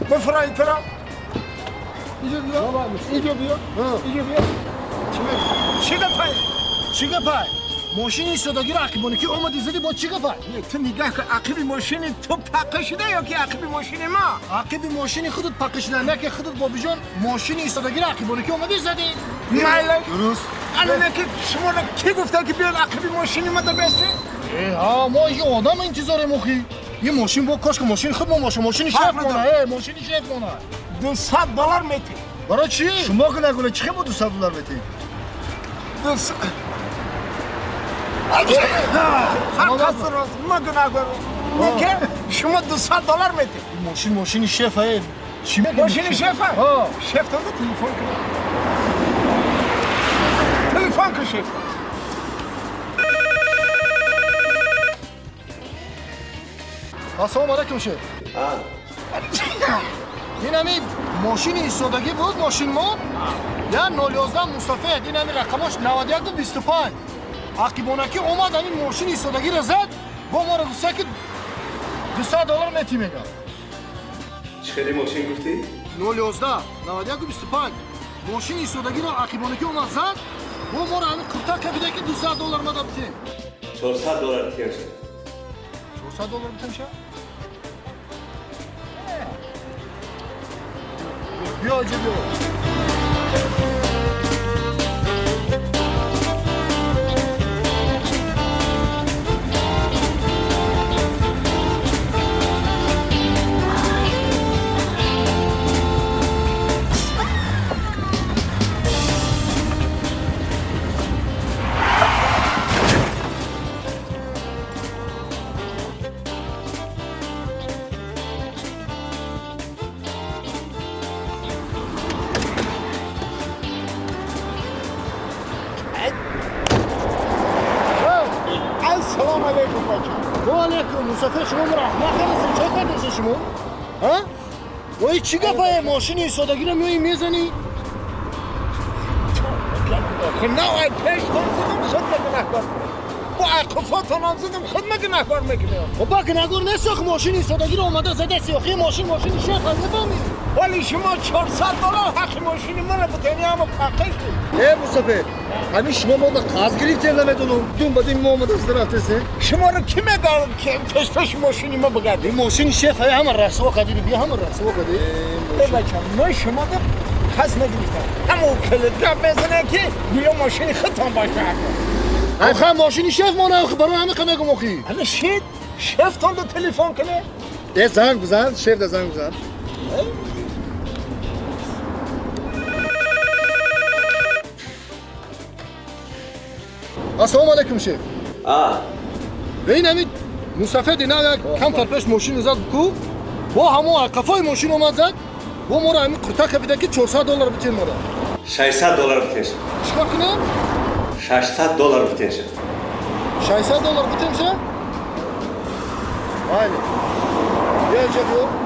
بفرای ترا اینجا بیا اینجا بیا اینجا بیا چی گپای چی گپای ماشین ایستادگی رو عقیبانه که اومدی زدی با چی گپای تو نگاه کن عقیب ماشین تو پقه شده یا که عقیب ماشین ما عقیب ماشین خودت پقه شده نه که خودت بابی جان ماشین ایستادگی رو عقیبانه که اومدی زدی مالک درست الان که شما رو کی گفته که بیان عقیب ماشین ما بسته ها ما یه آدم انتظار مخی یه ماشین با کاش که ماشین خود ما باشه ماشین شف مونه ماشین شف مونه 200 دلار میتی برای چی شما که نگونه چی با 200 دلار میتی 200 هر کس راست ما گناهکارم نه شما 200 دلار میتی ماشین ماشین شفه چی میگی ماشین شفه شف تو تلفن کن تلفن کن شف السلام علیکم شف این همی ماشین ایستادگی بود ماشین ما یا 011 مصطفی این همی رقماش 91 و 25 عقیبانکی اومد همین ماشین ایستادگی را زد با ما را گفته که 200 دلار میتی میگم چه خیلی ماشین گفتی؟ 011 91 و 25 ماشین ایستادگی را عقیبانکی اومد زد با ما را همین کرتا کبیده که 200 دلار ما بتیم 400 دلار تیم شد 400 دلار بتیم شد؟ بیا اینجا بیا شما مرا احمق هستین چه کار شما ها وای چی گپه ماشین ایستادگی رو میای میزنی نه ای پیش زدم خود گناهکار با عقفاتون هم زدم خود ما گناهکار میکنم خب با گناهکار نیست آخه ماشین ایستادگی رو اومده زده سیاخی ماشین ماشین شیخ نفهمی ولی شما 400 دلار حق ماشین من رو بتنی هم پقه شد ای مصطفی همین شما ما قرض گرفتین نمیدونم دون بعد این محمد از رفته شما رو کی میگه که پیش پیش ماشین ما بگردی این ماشین شیخ همه رسوا کردی بیا همه رسوا کردی ای بچه ما شما رو خس نگرفتم همون کلید گپ میزنه که بیا ماشین خودتان باشه آخه ماشین شیف مانه آخه برای همه که میگم آخی انا شیت شیفتان دو تلفن کنه ای زنگ بزن شیف ده زنگ بزن السلام علیکم شیف این همین مصطفی دینا یک کم تر پیش ماشین زد کو با همون قفای ماشین اومد زد با ما رو همین قرطه کبیده که 400 دلار بتین ما 600 دلار بتین چیکار کنیم 600 دلار بتین 600 دلار بتین شه بله بیا اینجا بیا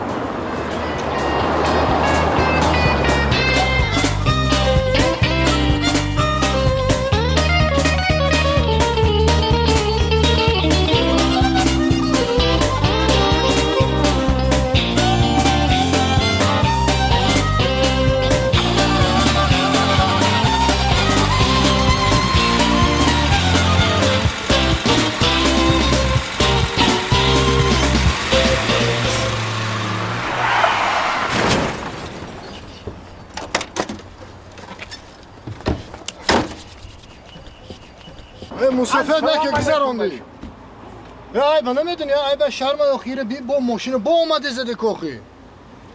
مسافر نه که گذراندی ای با نمیدونی ای با شرم اخیره بی با ماشین با اومده زده کوخی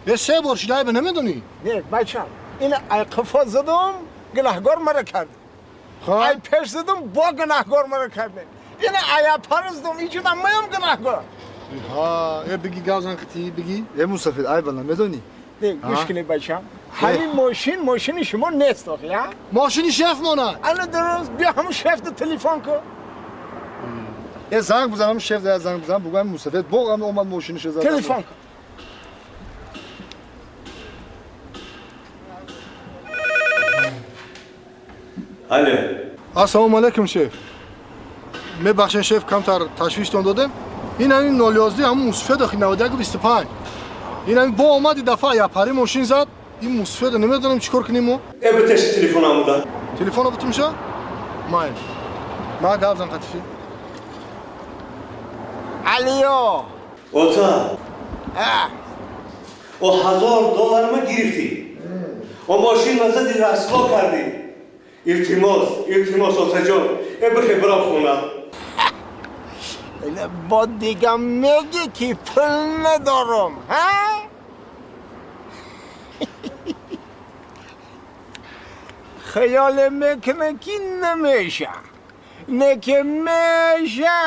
یه سه بار شده ای با نمیدونی نه بچم این ای قفا زدم گناهگار مرا کرد ای پیش زدم با گناهگار مرا کرد این ای پر زدم اینجا مایم گناهگار ها ای بگی گازن خطی بگی ای مسافر ای با نمیدونی گوش کنی بچم همین ماشین ماشین شما نیست آخه ها ماشین شف مونه الان درست بیا همون شف تلفن کن یه زنگ بزنم شف ده زنگ بزنم بگم مصطفی بوقم اومد ماشینش زد تلفن کن الو السلام علیکم شف میبخشین شف کمتر تشویشتون دادم این همین 011 همون مصطفی داخل 91 25 Ин бо омади дафъа япари мошин зад. Ин мусфеда намедонем чикор кунем мо. Э, битеш телефонам буда. Телефона бутумша? Майн. Ма гап зан қатиши. Алио. Ота. О $1000 ма гирифтӣ. О мошин ма зади расво кардӣ. Илтимос, илтимос отаҷон. Э бихе бирам хона. Бо дига мегӣ ки пул надорам, ҳа? Хаёле мекунад ки намеша. Не ки меша.